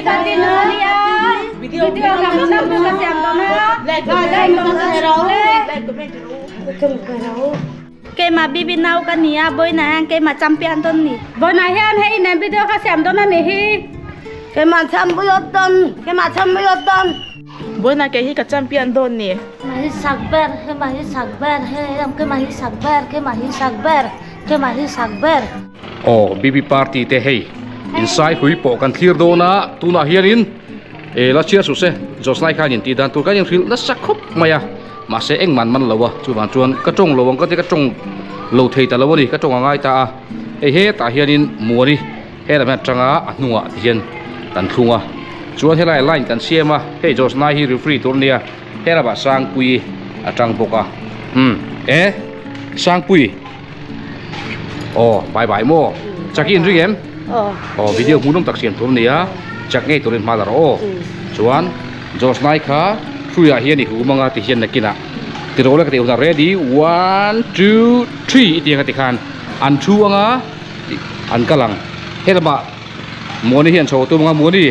party nu ania video ngam nam ka siam dawn a like comment keimah bibi nau ka nia boina hian keimah champion dawn ni boina hian hei nen video kha siam dawn a ni hi keimah champion dawn keimah champion dawn boina kei hi ka champion dawn ni keimah hi sak ber keimah hi sak ber hei keimah hi sak ber keimah hi sak ber keimah hi sak ber. Aw BB party te hei insai hlui pawh kan thlir dawn a tunah hianin eh la chhiar suh se Joslai khan in tih dan tur khan in hrilh nasa khawp mai a mahse engmah an man lo a chuvang chuan ka tawng lo ang ka ti ka tawng lo thei ta lo a ni ka tawng a ngai ta a hei hetah hianin Muani helam hian atanga a hnungah ti hian kan thlung a chuan helai line kan siam a hei Joslai hi referee tur a nia helamah Sangpuii a tang bawk a umm eh Sangpui. Aw bye bye maw chak i inring em aw video hmuhnawm tak siam tur ania chak ngei turin hma la rawh aw chuan Josh nai kha hruiah hian i hum anga ti hian nakinah tirawl ka tih hunah ready one two three i ti anga tikhan an thu anga an kal ang helamah Muani hian chho tum anga Muani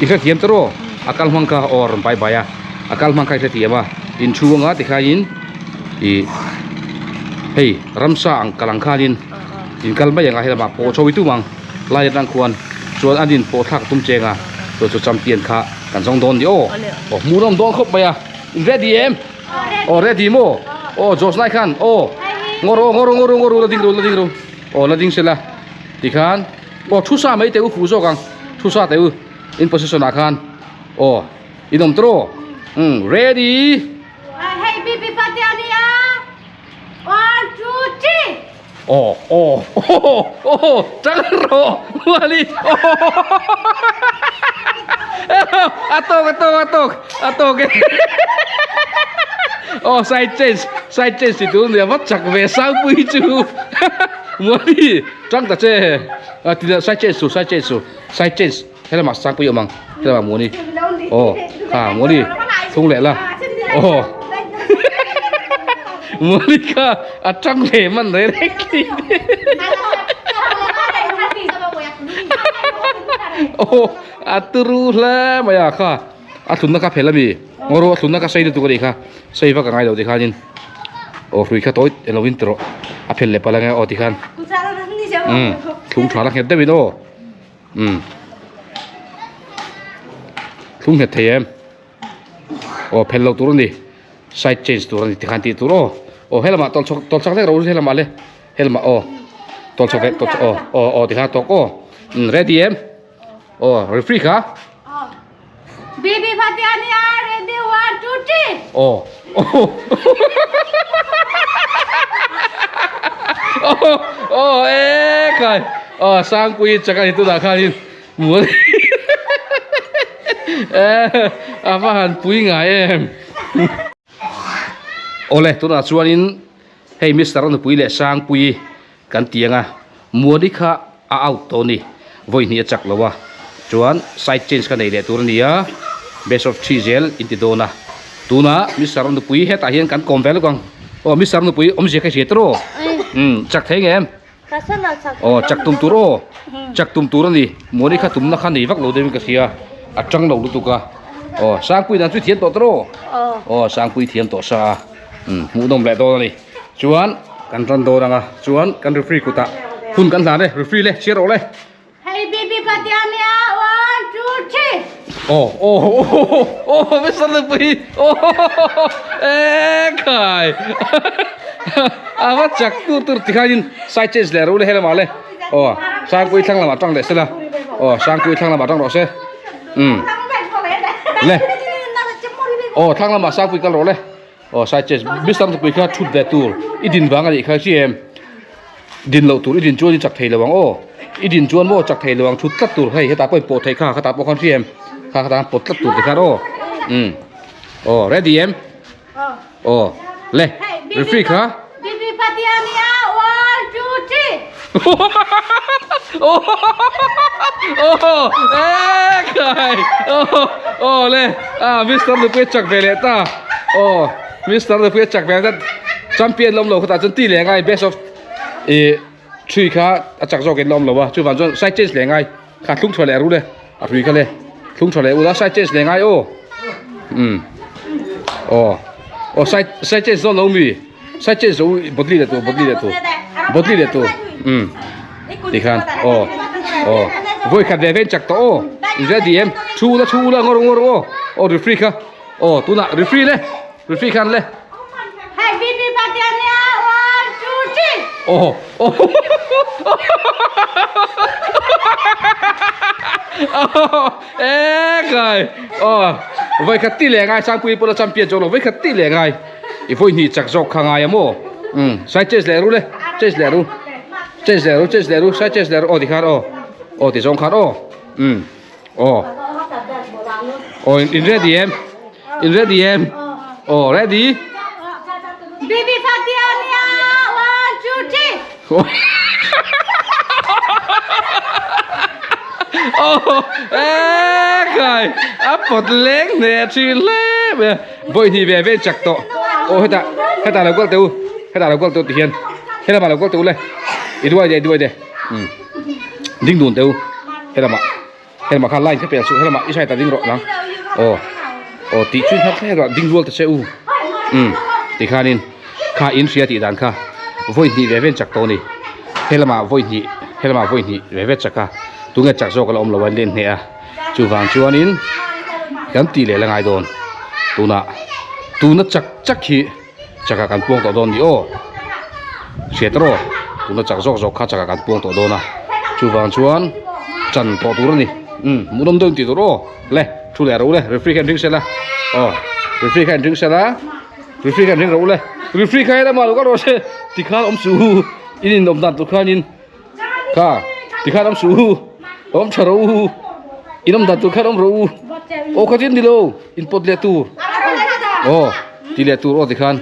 i hrethiam ta rawh a kal hmang kha aw rawn bye bye a a kal hmang kha i hrethiam a inthu anga tikhain ih hei ramsa ang kal ang khanin in kal mai ang a helamah pawh chho i tum ang lai atang khuan chuan an in pawh thlak tum cheng a chu chu champion kha kan zawng dawn ni aw aw hmuh nawm dawn khawp mai a in ready em aw ready maw aw Josh lai khan aw ngawr aw ngawr ngawr ngawr la ding ru la ding ru aw la ding sela tikhan aw thu sa mai teh u fuh zawk ang thu sa teh u in position ah khan aw in awm tawh umm ready. Hei BB party a nia. One, two, three. Oh, oh, oh, oh, tang ro, wali, oh, atok, atok, atok, atok, oh, side change, side change ti tu nia vat chak ve sang pui chu, wali, tang ta che, ti side change su, side change su, side change. Helama Sangpui awm ang helama Muani aw kha Muani thung leh la aw Muani kha a tang ve man rei rei khi aw a turu hle mai a kha a thlunna kha phel ami ngaw a thlunna kha sei lutuk a nih kha sei vak a ngai lo tikhanin aw hrui kha tawi eng lovin ti rawh a phel leh palh ang e aw tikhan umm thlung tha la nghet deuhin aw. Umm thlung nghet thei em aw phel lo tur a ni side change tur a ni tikhan tih tur aw aw helamah tawlh chhawk tawlh chhak vek rawh u helamah le helamah aw tawlh chhawk vek tawlh chhawk aw aw aw tikhan tawk aw umm ready em aw referee kha BB Fatiania ready 1 2 3 aw aw aw e khai aw sangpui chak a ni tunah khanin mual e a va han pui ngai em awle tunah chuanin hei mister a nupui leh sangpui Kan ti anga Muani kha a out tawh a ni, vawi hnih a chak lo a, chuan side change kha nei leh tur a ni a, best of three zel in ti dawn a, tunah Mister Nupui hetah hian kan kawm ve lawk ang, aw Mister Nupui awmzia kha i hria tawh umm chak thei ngem? Aw chak tum tur aw, chak tum tur a ni, Muani kha tumna kha nei vak lo deuhin ka hria, a tang lo lutuk a, aw Sangpui dan chu i thiam tawh tawh aw, aw Sangpui thiam tawh sa a, umm hmuhnawm leh dawn a ni. Chuan kan tan dawn anga chuan kan referee kutah hun kan hlan e referee le chhiar rawh le. Hei BB Patiania 1 2 3. Oh oh oh oh Mister Nupui oh e khai a va chak tur tur tikhanin side change leh ro le helamah le oh Sangpui thlang lamah tang leh sela oh Sangpui thlang lamah tang rawh se um le oh thlang lamah Sangpui kal rawh le. Aw side chest Mister nupui kha thut ve tur i din vang a nih kha chi em din loh tur i din chuan i chak thei lo ang aw i din chuan maw chak thei lo ang thut tlat tur hei hetah pawh in pawh theih kha khatah pawh khan hria em kha khatah pawt tlat tur tikhan aw umm aw ready em aw le referee kha Bibi Patiania 1 2 3 Oh, eh, kai. Oh, oh le. Ah, Mr. Nupui chak ve leh ta. Oh, Mr. Nupui chak ve ta. Champion lom lo khata chun ti le ngai best of e three kha a chak zawk in lom lo a. Chu van chuan side change le ngai. Kha thlung thua le ru le. A hrui kha le. Thlung tha leh ula side change leh ngai aw. Um. Aw. Aw side side change dawn lo mi. Side change zo bodli leh tur bodli leh tur. Bodli leh tur. Um. Tikhan aw. Aw. Voi khat ve ven chak tawh aw. In ready em? Thu ula thu ula ngawr ngawr aw. Aw referee kha. Aw tunah referee le. Referee khan le. Hei BB party ania 1 2 3. Aw. Aw. E kai. Aw. Voi khat ti leh ngai Sangpui pawh la champion zawk lo. Voi khat ti leh ngai. I voi hnih chak zawk kha ngai a maw. Um. Sai change leh ru le. Change leh ru. Change leh ru change leh ru. Sai change leh ru. Aw ti khan aw. Aw ti zawng khan aw. Um. Aw. Aw in ready em? In ready em? Aw ready? BB Fatia nia 1 2 3. Aw e kai a pawt leng hneh thin hle mai a vawi hnih ve ve chak tawh aw hetah hetah lo kal teh u hetah lo kal teh u tihian helamah lo kal teh u le i duai de i duai de umm ding dun teh u helamah. Helamah khan line kha pel suh helamah i side ah ding rawh nang aw aw tih chu hnar thleng rawh ding rual ta che u umm tikhanin kha in hria tih dan kha vawi hnih ve ve an chak tawh a ni helamah vawi hnih helamah vawi hnih ve ve chak a tunge chak zawk a la awm lo a an len hneh a chuvang chuanin kan tih leh la ngai dawn tunah tuna chak chak hi chakah kan puang tawh dawn ni aw hriat erawh tuna chak zawk zawk kha chakah kan puang tawh dawn a chuvang chuan chan tawh tur a ni umm hmuhnawm deuh tih tur aw le thu leh ro le referee kha in ring sela aw referee kha in ring sela referee kha in ring ro le referee kha helama lo kal rawh se tikhan awm suh u in inawm dan tur khanin kha tikhan awm suh u awm tha ro u in awm dan tur khan awm ro u aw khatin ni lo in pawt leh tur aw ti leh tur aw tikhan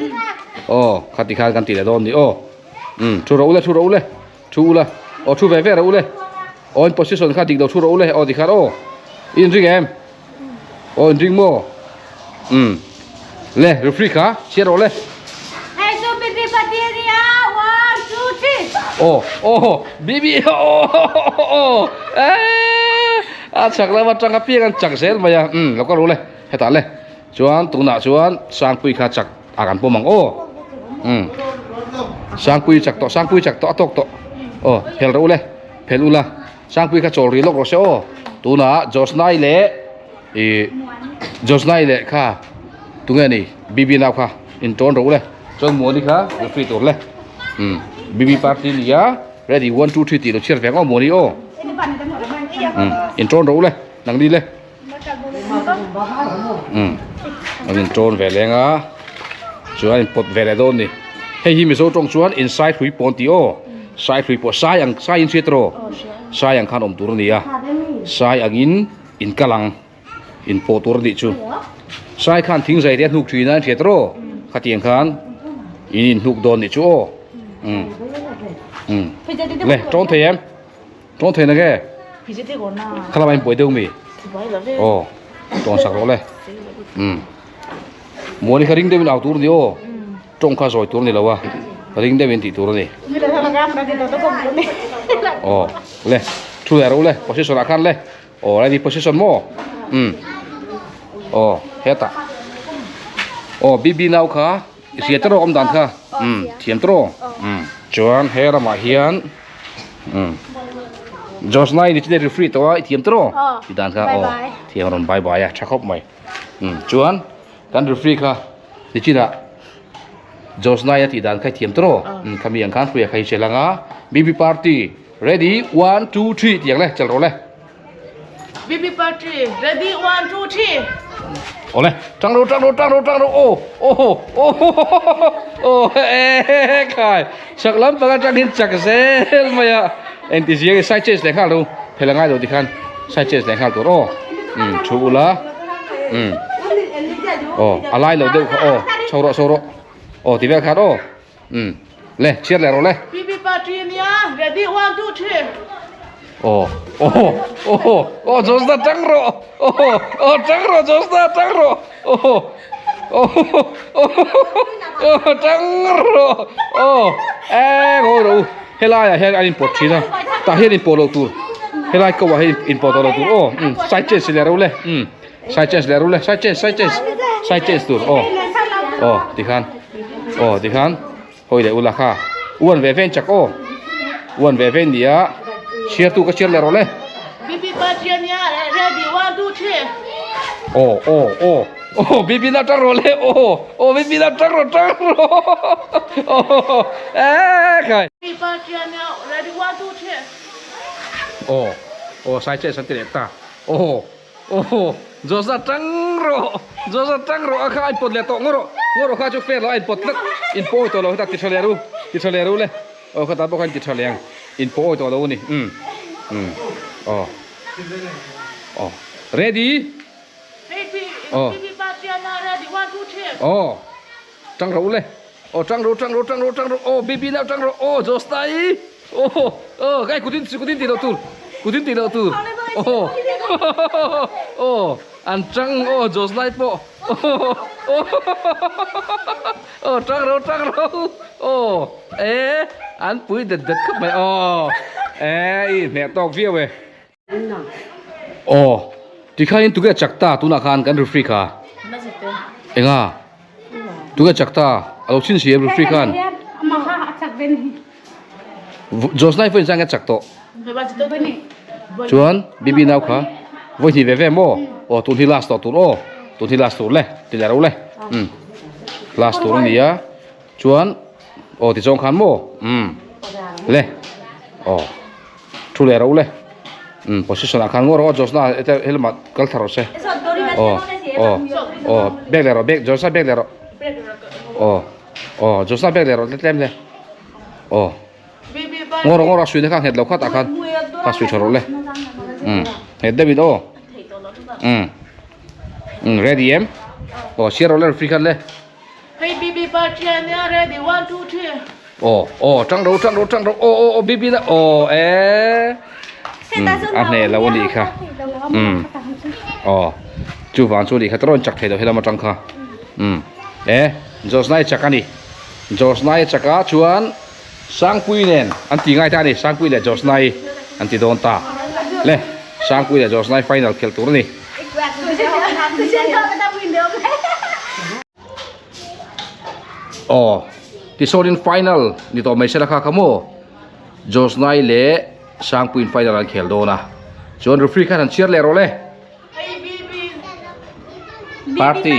aw kha tikhan kan ti leh dawn ni aw um thu ro ule thu ro ule thu ula aw thu ve ve ro ule aw in position kha dik lo thu ro ule aw tikhan aw in ring em aw in ring maw um le referee kha chhiar rawh le Hei chu BB Pateria 1 2 3 aw aw BB aw aw eh a chak lama tang apiang an chak zel mai a um lo ka ru le hetah le chuan tunah chuan Sangpui kha chak a kan pawm ang aw um Sangpui chak tawh Sangpui chak tawh a tawk tawh aw phel rawh u le phel ula Sangpui kha chawl rih lawk rawh se aw tunah Josnai leh ih Josnai leh kha tunge ni BB nau kha in tawn rawh u le chuan Muani kha referee tur le um BB party nia ready 1 2 3 tih lo chhiar ve ang aw Muani aw um in tawn rawh u le nangni le um an in tawn ve leng a chuan in pawt ve leh dawn ni hei hi Mizo tawng chuan in sai hrui pawn tih aw sai hrui pawh sai ang sai in hriat rawh sai ang khan awm tur a ni a sai angin in kal ang in pawh tur a nih chu sai khan thing zai te a hnuk thin a in hriat rawh khatiang khan in in hnuk dawn nih chu aw um um le tawn thei em. Tawng thei na nge? Kha lamah in buai deuh mi? Aw, tawng sak rawh le. Um. Muani kha ring deuhin au tur a ni aw. Tawng kha zawi tur a ni lo a. Ring deuhin tih tur a ni. Aw, le. Thu leh rawh le. Position ah khan le. Aw, ready position maw? Um. Aw, hetah. Aw, BB nau kha i hria tawh rawh awm dan kha. Um, thiam tawh rawh. Um. Chuan he ramah hian um Josnai ni chile referee tawh a i thiam tawh rawh. I dan kha aw thiam rawn bye bye a tha khawp mai. Um, chuan kan referee kha ni chinah Josnai a tih dan kha i thiam tawh rawh. Um, khami ang khan hruai kha i chel anga BB party ready 1 2 3 tiang le chel rawh le. BB party ready 1 2 3 Ole tang ro tang ro tang ro tang ro o o o o e khai chak lam panga tang hin chak zel mai a eng ti ziang sai chase leh nghal ro phela ngai lo ti khan sai chase leh nghal tur o um thu ula um o alai lo deuh kha o chho ro chho ro o ti vel khan o um le chhiar leh rawh le BB party ania ready 1 2 3 Oh, oh, oh, oh, Josna tang rawh. Oh, oh, tang rawh Josna tang rawh. Oh, oh, oh, oh, tang rawh. Oh, eh, ngawi rawh u. Helaiah hian an inpawt thin a, tah hian inpawh loh tur. Helai ko ah hei in pawh tawh lo tur aw um side change leh ro le um side change leh ro le side change side change side change tur aw aw tikhan aw tikhan hawi leh ula kha uan ve ven chak aw uan ve ven nia chhiar tu ka chhiar leh rawh le. Aw aw aw aw bibi na tang rawh le aw aw bibi na tang rawh tang rawh aw eh khai. Aw aw sai che san ti leh ta aw aw Josa tang rawh Josa tang rawh a kha a inpawt leh tawh ngaw rawh ngaw rawh kha chu fair lo a inpawt tlat inpawh awi tawh lo heta ti tha leh ru ti tha leh ru le aw khatah pawh khan ti tha leh ang inpawh awi tawh lo a ni um um aw aw ready aw aw tang rawh u le aw tang rawh tang rawh tang rawh tang rawh aw baby nau tang rawh aw Josnai aw aw kai kutin kutin tih loh tur kutin tih loh tur aw aw an tang aw Josnai pawh aw aw tang rawh tang rawh aw e an pui det det khawp mai aw e i hneh tawk viau e. Aw tikhain tunge chak ta tunah khan kan referee kha enga tunge chak ta a lo chhin si em referee khan Josnai pawhin chuan ka chak tawh chuan Bibi nau kha vawi hnih ve ve maw aw tun hi last tawh tur aw tun hi last tur le ti leh ro le um last tur a ni a chuan aw ti zawng khan maw um le aw. Thu leh ro le umm position ah khan ngaw rawh aw Josna he lamah kal thla rawh se aw aw aw bag leh rawh bag Josna bag leh rawh aw aw Josna bag leh rawh tlem le aw ngaw rawh ngaw rawh a suihna kha nghet lo kha tah khan kha suih tha rawh le umm nghet deuhin aw umm umm ready em aw chhiar rawh le referee khan le. Aw aw tang ro tang ro tang ro aw aw aw bibi na aw e a hneh lo a nih kha um aw chuvang chu a nih kha tarawn chak thei lo helam atang kha um e Josnai chak a ni Josnai chak a chuan Sangpui nen an ti ngai ta a ni Sangpui leh Josnai an ti dawn ta le Sangpui leh Josnai final khelh tur a ni. Aw tisawnin final ni tawh mai sela kha kha maw Josnai leh Sangpuiin final an khel dawn a chuan referee khan han chhiar leh rawh le party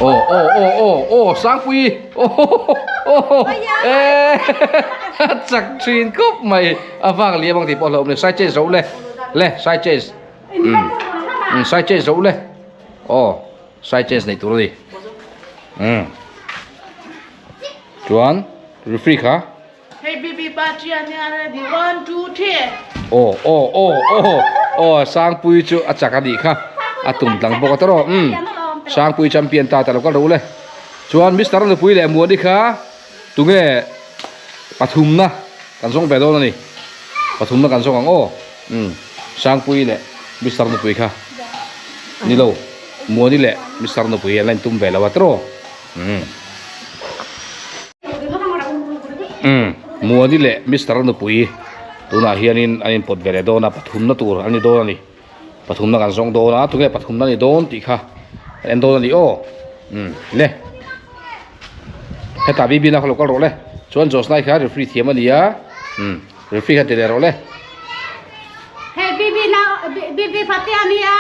aw aw aw aw aw Sangpui aw aw eh chak thin khawp mai a vang liam ang tih pawh a hlauhawm a ni side change rawh le le side change umm side change rawh le. Aw side change neih tur a ni umm chuan referee kha Hei BB party a nia ready 1 2 3 Aw aw aw aw aw Sangpui chu a chak a nih kha a tum tlang bawk a tawrh umm Sangpui champion ta ta lo kal ro le chuan Mister Nupui leh Muani kha tunge pathumna kan zawng ve dawn a ni pathumna kan zawng ang aw umm Sangpui leh Mister Nupui kha ni lo Muani leh Mister Nupui an la intum ve lo a tawrh umm umm Muani leh Mister Nupui tunah hianin an inpawt ve leh dawn a pathumna tur an ni dawn a ni pathumna kan zawng dawn a tunge pathumna a ni dawn tih kha kan en dawn a ni aw umm le hetah bibi na kha lo kal rawh le chuan Josnai kha referee thiam a ni a umm referee kha ti leh rawh le. Hey bibi na bibi fatia ni a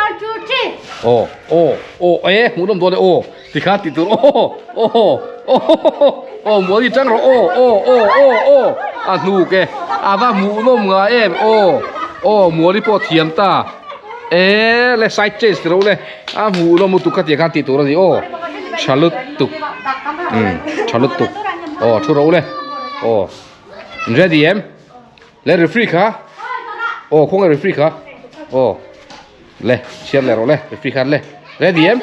1 2 3 aw aw aw e hmuh nawm dawn e aw tikhan tih tur aw aw aw aw muani tang rawh aw aw aw aw aw a hnuk e a va hmuh nawm ngai em aw aw muani pawh thiam ta e le side change ti ro le a hmuh nawm lutuk kha tiang khan tih tur a ni aw tha lutuk um tha lutuk aw thu ro le aw ready em le referee kha aw khawnge referee kha aw le chhiar leh rawh le referee khan le ready em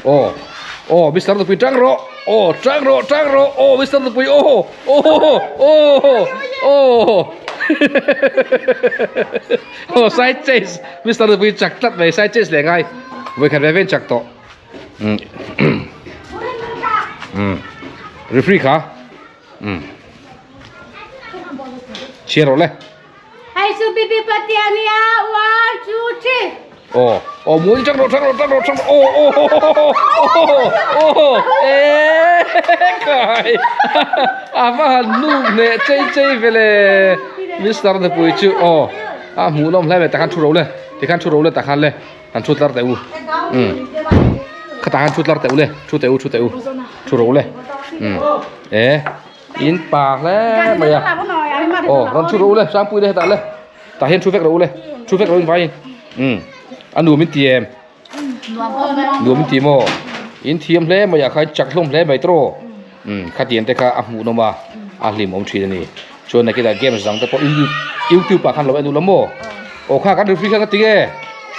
aw aw mister nupui tang rawh aw tang rawh tang rawh aw mister nupui aw aw aw aw aw side change mister nupui chak tlat mai side change leh ngai vawikhat ve ve chak tawh um um referee kha um. Chhiar rawh le. Hei chu BB party a nia, one, two, three. Aw, aw muani tang rawh, tang rawh, tang rawh, tang rawh, aw, aw, aw, aw, eee kai, a va han nuk hneh chei chei ve le, Mister Nupui chu aw, a hmuh nawm hle mai, takhan thu ro le, tikhan thu ro le takhan le, han thu tlar teh u, umm, khatah khan thu tlar teh u le, thu teh u, thu teh u, thu ro le, umm, e. In pa hle mai a aw rawn thu rawh u le Sangpui le hetah le tah hian thu vek rawh u le thu vek rawh in vaiin umm a nuam in ti em nuam in ti maw in thiam hle mai ah khan chak hlawm hle mai tawh umm khatiang te kha a hmuh nawm a a hlimawm thin a ni chuan nakita games dang te pawh youtube ah khan lo en duh lo maw aw kha kan referee kha ka ti nge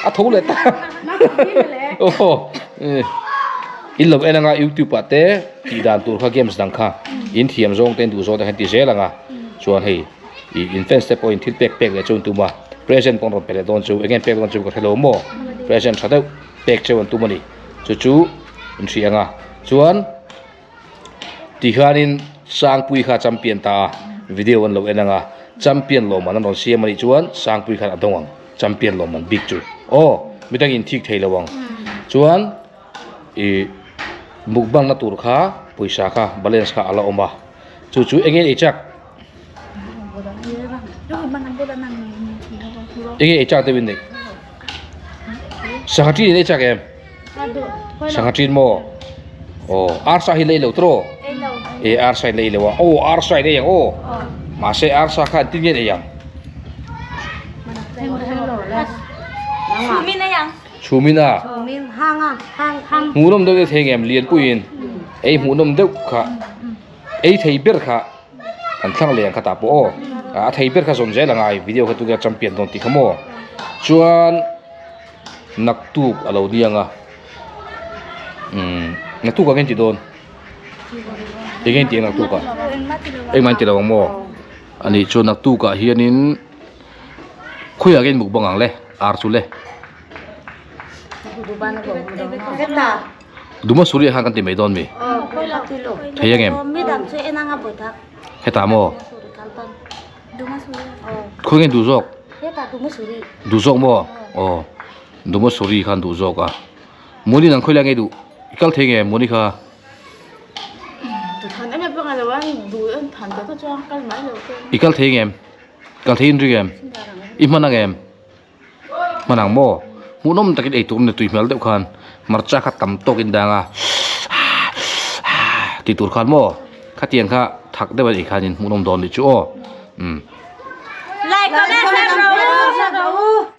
a tho leh ta aw in lo en anga youtube ah te. Tih dan tur kha games dang kha in thiam zawng te in duh zawng te khan ti zel ang a, chuan hei ih in fans te pawhin thil pek pek leh chu an tum a, present pawh an rawn pe leh dawn chu eng nge an pek dawn chu ka hre lo maw, present tha deuh pek cheu an tum a ni, chu chu in hria ang a, chuan ti hianin Sangpui kha champion ta a, video an lo en ang a, champion lawmman an rawn siam a nih chuan Sangpui khan a dawng ang, champion lawmman bik chu aw midang in thik thei lo ang, chuan. Ih mukbang na tur kha pawisa kha balance kha a la awm a chu chu eng nge ei chak eng nge ei chak deuh in neih sangha ṭin in ei chak em sangha ṭin maw aw arsa hi la ei lo tawh e arsa in la ei lo a aw arsa in ei ang aw mahse arsa kha engtin nge an ei ang. Chhumin a hmuhnawm deuh deuh thei ngem Lianpuiin ei hmuhnawm deuh kha ei thei ber kha an thlang leh ang kha tah pawh aw a thei ber kha zawm zel a ngai video kha tunge champion dawn tih kha maw chuan naktuk a lo ni ang a umm naktuk ah nge an ti dawn enge an tih ang naktuk ah engmah an ti lo ang maw ani chuan naktuk ah hianin. Khawiah nge mukbang ang le ar chu le. Duma suri khan kan ti mai dawn mi. Thei ang em? Hetah maw? Khawi nge duh zawk? Duh zawk maw? Aw Duma suri khan duh zawk a. Muni nang khawi lai nge duh? I kal thei nge Muni kha? I kal thei nge? Kal thei in ring em? I hman ang em? Hman ang maw? Hmuhnawm takin ei tur ni tui hmel deuh khan hmarcha kha tam tawk in dang a tih tur khan maw khatiang kha thak deuh a nih khanin hmuhnawm dawn nih chu aw umm. Like comment share rawh u.